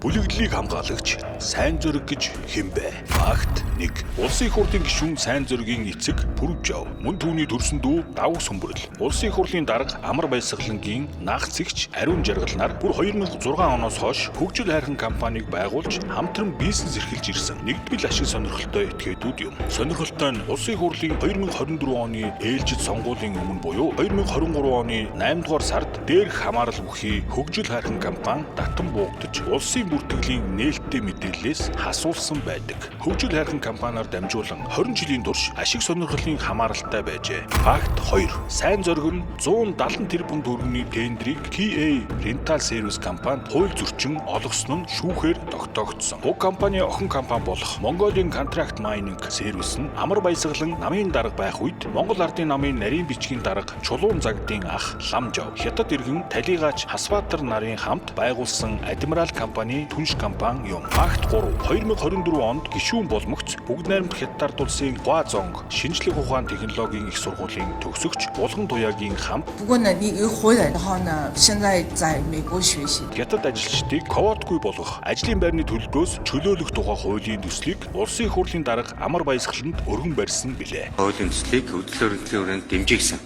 Бүлэглэлийг хамгаалагч Сайн Зориг гэж хэн бэ? Факт 1. Улсын их хурлын гишүүн Сайн Зоригийн эцэг Пүрвжав. Мөн түүний төрсөн дүү Давг Сүмбэрл. Улсын их хурлын дарга Амар Баясгалангийн наагц эгч Ариун Жаргал нар бүр 2006 оноос хойш хөгжил хайрхан компанийг байгуулж хамтран бизнес эрхэлж ирсэн. Нэгдбэл ашиг сонирхолтой этгээдүүд юм. Сонирхолтой нь Улсын их хурлын 2024 оны ээлжид сонгуулийн өмнө буюу 2023 оны 8 дугаар сард дээрх хамаарал бүхий хөгжил хайрхан компани татан буугдаж улсын бүртгэлийн нээлттэй мэдээллээс хасуулсан байдаг. Хөгжил хайрхан компаниар дамжуулан 20 жилийн турш ашиг сонирхлын хамааралтай байжээ. Факт 2. Сайн Зориг нь 170 тэрбум төгрөгийн тендрийг KA Rental Service компанид хууль зөрчин олгосон нь шүүхээр тогтоогдсон. Уг компани охин компани болох Mongolian Contract Mining Service нь Амар Баясгалан намын дарга байх үед Монгол Ардын намын нарийн бичгийн дарга Чулуун Загдын ах Ламжав Хятад иргэн Талигаач Хасбаатар нарын хамт байгуулсан Адмирал компани түнш компани юм. Факт 3. 2024 онд гишүүн болмогц Бүгд найрамдах Хятад улсын Гуазонг шинжлэх ухаан технологийн их сургуулийн төгсөгч Булган Туяагийн хамт 不过呢，你一回来的话呢，现在在美国学习。 Хятад ажилчдыг квотгүй болгох ажлын байрны төлбөрөөс чөлөөлөх тухай хуулийн төслийг Улсын их хурлын дарга Амар Баясгаланд өргөн барьсан билээ. Хуулийн төслийг хөдөл өргөдлийн хүрээнд дэмжиж гисэн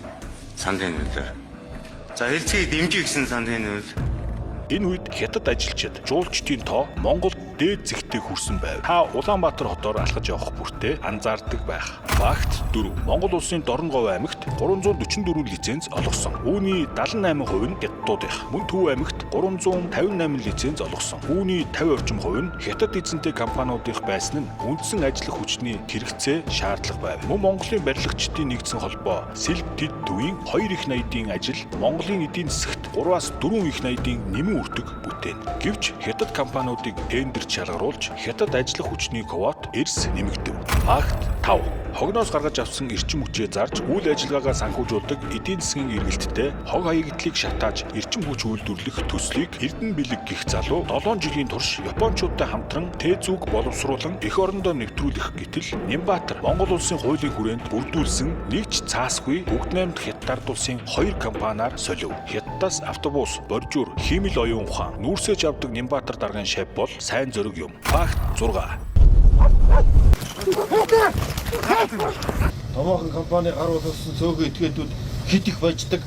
саналын нөлөөр. За хэлцгийг дэмжиж гисэн саналын нөлөөр. Энэ үед хятад ажилчид жуулчдын тоо Монголд дээд зэгтээ хүрсэн байв. Та Улаанбаатар хотоор алхаж явах бүртээ анзаардаг байх. Факт 4. Монгол улсын Дорноговь аймагт 344 лиценз олгосон. Үүний 78% нь хятадуудынх. Мөн Төв аймагт 358 лиценз олгосон. Үүний 50 орчим хувь нь хятад эзэнтэй компаниудынх байсан нь үндсэн ажиллах хүчний хэрэгцээ шаардлага байв. Мөн Монголын барилгачдын нэгдсэн холбоо Сэлб Тэд төвийн 2 их найдын ажил Монголын эдийн засагт 3-аас 4 их найдын нэмэн үртэг бүтээнэ. Гэвч хятад компаниудыг тендерт шалгаруулж хятад ажиллах хүчний квот эрс нэмэгдэв. Факт 5. Хогноос гаргаж авсан эрчим хүчээ зарж үйл ажиллагаагаа санхүүжүүлдэг эдийн засгийн эргэлттэй хог хаягдлыг шатааж эрчим хүч үйлдвэрлэх төслийг Эрдэнэ бэлэг гих залуу 7 жилийн турш Япончуудтай хамтран ТЭЦ-г боловсруулан эх орондоо нэвтрүүлэх гэтэл Нямбатар Монгол улсын хуулийн хүрээнд бүрдүүлсэн нэг ч цаасгүй Бүгд найрамдах Хятад улсын хоёр компаниар солив. Хятадаас автобус, боржуур, хиймэл оюун ухаан, нүүрсээж авдаг Нямбатар даргын шавь бол Сайн Зориг юм. Факт 6. Томоохон компани гар утсан цөөхөн этгээдүүд хит их баяждаг.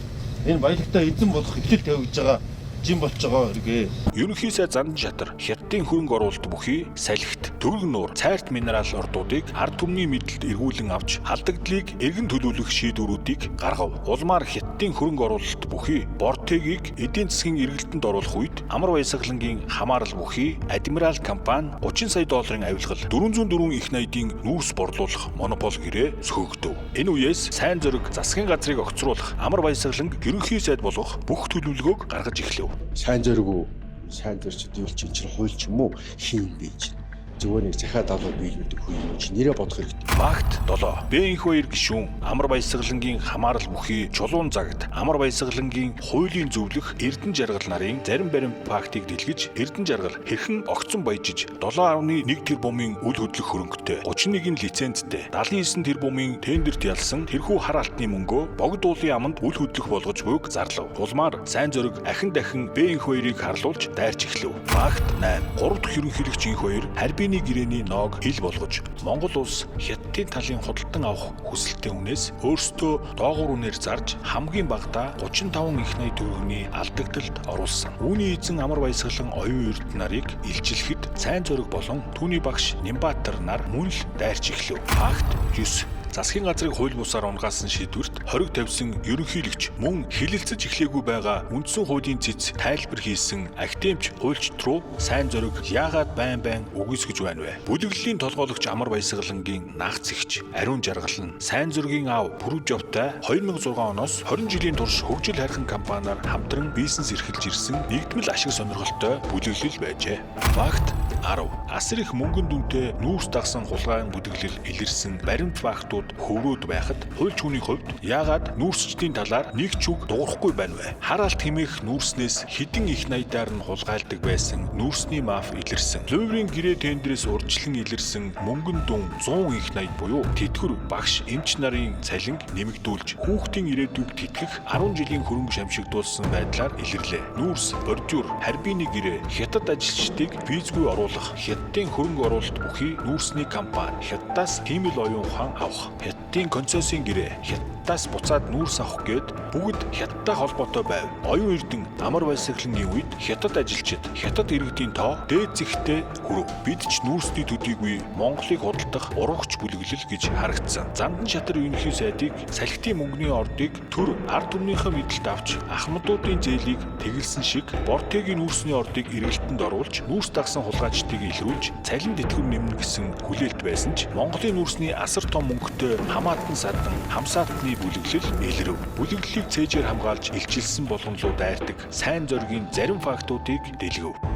Энэ баялагтай эзэн болох ихтэл тавигдж байгаа жин болж байгаа хэрэгээ. Ерөнхий сайд Зандан Шатар Хятадын хөрөнгө оруулалт бүхий салхит, төвөрг нуур, цайрт минерал ордуудыг ард түмний мэдлэлд эргүүлэн авч алдагдлыг эргэн төлөвлөх шийдвэрүүдийг гаргав. Улмаар Хятадын хөрөнгө оруулалт бүхий Бортегийг эдийн засгийн эргэлтэнд оруулах үед Амар Баясгалангийн хамаарал бүхий Адмирал компани 30 сая долларын авилгал 404 их найдын нүүрс борлуулах монопол гэрээ сөхөгдөв. Энэ үеэс Сайн Зориг засгийн газрыг огцруулах Амар Баясгаланг ерөнхий сайд болгох бүх төлөвлөгөөг гаргаж эхлэв. Сайн Зориг үү? Сайн Зорчд юу ч чинь хууль ч юм уу хийн бэ чинь. Зүгээр нэг захиа далуу биелүүлдэг хүн юм чи нэрээ бодох хэрэгтэй. Факт 7. Б инх хоёр гишүүн Амар Баясгалангийн хамаарал бүхий Чулуун Загд Амар Баясгалангийн хуулийн зөвлөх Эрдэнэ Жаргал нарын зарим баримт фактыг дэлгэж Эрдэнэ Жаргал хэрхэн огцон баяжиж 7.1 тэрбумын үл хөдлөх хөрөнгөтэй 31 лицензтэй 79 тэрбумын тендерт ялсан тэрхүү хар алтны мөнгөө Богд уулын аманд үл хөдлөх болгож буйг зарлав. Улмаар Сайн Зориг ахин дахин Б инх хоёрыг харлуулж дайрч эхлэв. Факт 8. 3 дахь ерөнхийлөгч инх хоёр Харбины гэрээний ноог ил болгож Монгол улс Хятадын талын худалдан авах хүсэлтэй үнээс өөрсдөө доогуур үнээр зарж хамгийн багадаа 35 их 80 төгрөгийн алдагдлалд оруулсан. Үүний эзэн Амар Баясгалан оюун эрдэнэ нарыг илчилэхэд Сайн Зориг болон түүний багш Нямбатар нар мөн л дайрч эхлэв. Факт 9. Засгийн газрыг хууль бусаар унгаасан шийдвэрт хориг тавьсан ерөнхийлөгч мөн хилэлцэж эхлээгүй байгаа үндсэн хуулийн цэц тайлбар хийсэн академич хуульчид руу Сайн Зориг яагаад байн байн үгүйсгэж байна вэ? Бүлэглэлийн толгойлогч Амар Баясгалангийн нагц эгч Ариун Жаргал нь Сайн Зоригийн аав Пүрвжавтай 2006 оноос 20 жилийн турш хөгжил хайрхан компаниар хамтран бизнес эрхэлж ирсэн нэгдмэл ашиг сонирхолтой бүлэглэл байжээ. Факт 10. Асар их мөнгөн дүнтэй нүүрс дагсан хулгайн бүлэглэл илэрсэн баримт фактууд асуудлууд хөврөөд байхад хуульч хүний хувьд яагаад нүүрсчдийн талаар нэг ч үг дуурахгүй байна вэ? Хар алт хэмээх нүүрснээс хэдэн их найдаар нь хулгайлдаг байсан нүүрсний маф илэрсэн. Луврын гэрээ тендрээс урьдчилан илэрсэн мөнгөн дүн 100 их найд буюу тэтгэвэр багш эмч нарын цалинг нэмэгдүүлж хүүхдийн ирээдүйг тэтгэх 10 жилийн хөрөнгө шамшигдуулсан байдлаар илэрлээ. Нүүрс, бордюр, харбины гэрээ, хятад ажилчдыг визгүй оруулах, хятадын хөрөнгө оруулалт бүхий нүүрсний компани, хятадаас хиймэл оюун ухаан авах, хятадын концессийн гэрээ, хятадаас буцаад нүүрс авах гээд бүгд хятадтай холбоотой байв. Оюун эрдэн амар баясгалангийн үед хятад ажилчид, хятад иргэдийн тоо дээд зэгтээ хүрв. Бид ч нүүрсний төдийгүй Монголыг худалдах урагч бүлэглэл гэж харагдсан. Зандан шатар ерөнхий сайдыг салхитын мөнгөний ордыг төр ард түмнийхээ мэдлэлд авч ахмадуудын зээлийг тэгэлсэн шиг Бортегийн нүүрсний ордыг эргэлтэнд оруулж нүүрс дагсан хулгайчдыг илрүүлж цалин тэтгэвэр нэмнэ гэсэн хүлээлт байсан ч Монголын нүүрсний асар том мөнгөтэй хамаатан садан хамсаатны бүлэглэл илрэв. Бүлэглэлийг цээжээр хамгаалж илчилсэн болгонлуу дайрдаг сайн зоригийн зарим фактуудыг дэлгэв.